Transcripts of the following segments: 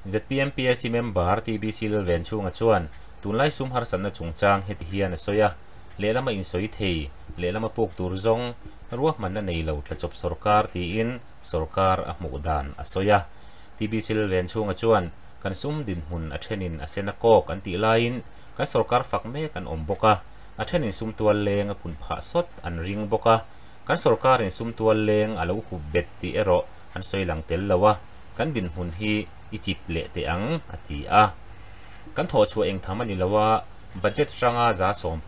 ZPM PAC member TBC Lalvenchhunga chuan tunlai sum harsatna chungchang heti hian a sawi a, Lehlama insawi thei, lehlama puk tur zawng ruahmanna nei lo tlachawp sorkar tiin sorkar a hmuh dan a sawi a. TBC Lalvenchhunga chuan kan sum dinhmun a thenin a sen a kawk an tih laiin kan sorkar fak mek an awm bawk a, a thenin sum tual leng a pun phah sawt an ring bawk a, kan sorkarin sum tual leng a lo hup bet tih erawh an sawi lang tel lo a, kan dinhmun hi i chip leh teh ang, a ti a. Kan thawhchhuah eng tham a ni lo a, budget hranga 20%,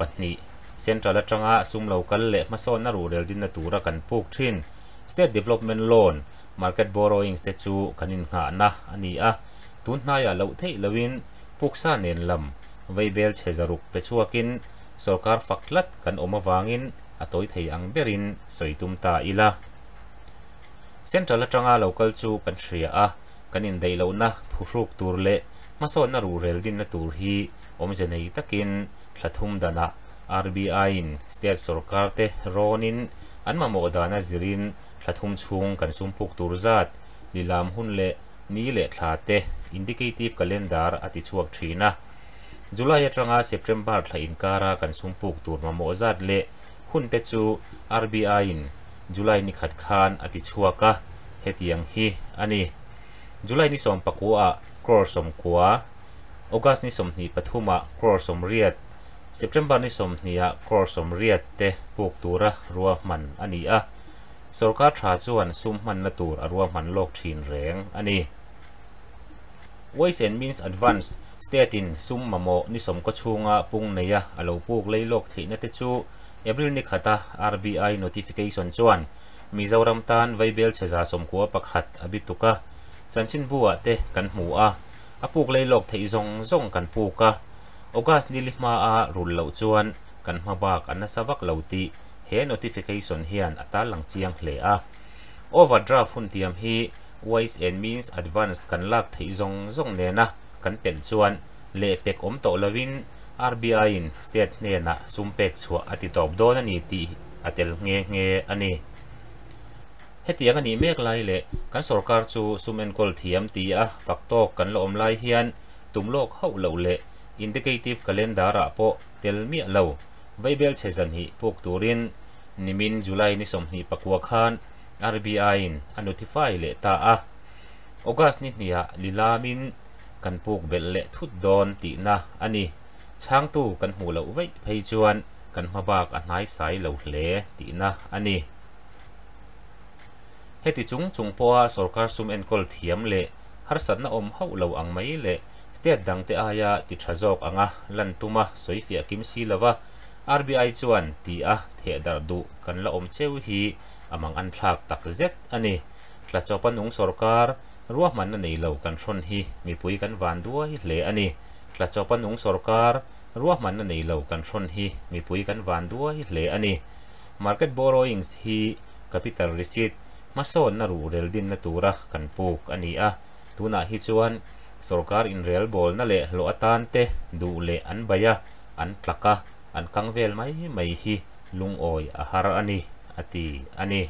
central atanga sum lo kal leh hmasawnna ruhrel dinna tura kan puk thin State Development Loan, market borrowings te chu kan innghahna a ni a, tun hnaiah loh theih loin puksa nen lam veibel chhe 600 pe chhuakin sorkar fak tlat kan awm avangin a tawi thei ang berin sawi tum ta ila. Central atanga lo kal chu kan hria a, kan indaih lohna phuhruk tur leh hmasawnna ruhrel dinna tur hi awmze nei takin thla thum danah RBI-in state sorkar te rawnin an mamawh dana zirin thla thum chhung kan sum puk tur zat lilam hun leh ni leh thla te indicative calendar a ti chhuak thin a. July atanga September thla inkara kan sum puk tur mamawh zat leh hun te chu RBI-in July ni khat khan a ti chhuak a, hetiang hi a ni. July ni 19 ah crore 90, August ni 23 ah crore 80, September ni 20 ah crore 80 te puk tura ruahman a ni a. Sorkar tha chuan sum hmanna tur a ruahman lawk thin reng a ni. Ways and Means Advance, State in sum mamawh ni 90 chhunga pung neia a lo puk lei lawk theihna te chu April ni khata RBI notification chuan Mizoram tan veibel chhe 91 a bi tuk a, chanchin buah te kan hmu a, a puk lei lawk theih zawng zawng kan puk a, August ni li hma a rul loh chuan kan hma bak a nasa vak lo tih he notification hian a tarlang chiang hle a. Overdraft hun tiam hi Ways and Means Advance kan lak theih zawng zawng nena kan pelh chuan lehpek awm tawh lovin RBI-in state hnenah sum pek chhuah a ti tawp dawn a ni tih a tel nghe nghe a ni. Hetiang a nih mek lai leh kan sorkar chu sum enkawl thiam ti a fak tawk kan la awm lai hian tum lawk hauh loh leh indicative calendar-ah pawh tel miah lo veibel chhe 200 puk turin nimin July ni 29 khan RBI-in a notify leh ta a. August ni hniah lilamin kan puk belh leh thut dawn tihna a ni. Chhangtu kan hmuh loh veih phei chuan kan hma bak a hnai sai lo hle tihna a ni. Heti chung chung pawha sorkar sum enkawl thiam leh harsatna awm hauh lo ang mai leh state dangte aia ti tha zawk anga lan tuma sawifiah kim si lova RBI chuan ti a theh darh duh kan la awm cheu hi a mang an thlak tak zet a ni. Tlachawpa nung sorkar ruahmanna nei lo kan hrawn hi mipui kan van duai hle a ni. Tlachawpa nung sorkar ruahmanna nei lo kan hrawn hi mipui kan van duai hle a ni. Market borrowings hi capital receipt hmasawnna ruhrel dinna tura kan puk a ni a, tunah hi chuan sorkar inrel bawlna leh hlawh atan te duh leh an bai a, an tlak a, an kang vel mai mai hi lungawi a har a ni, a ti a ni.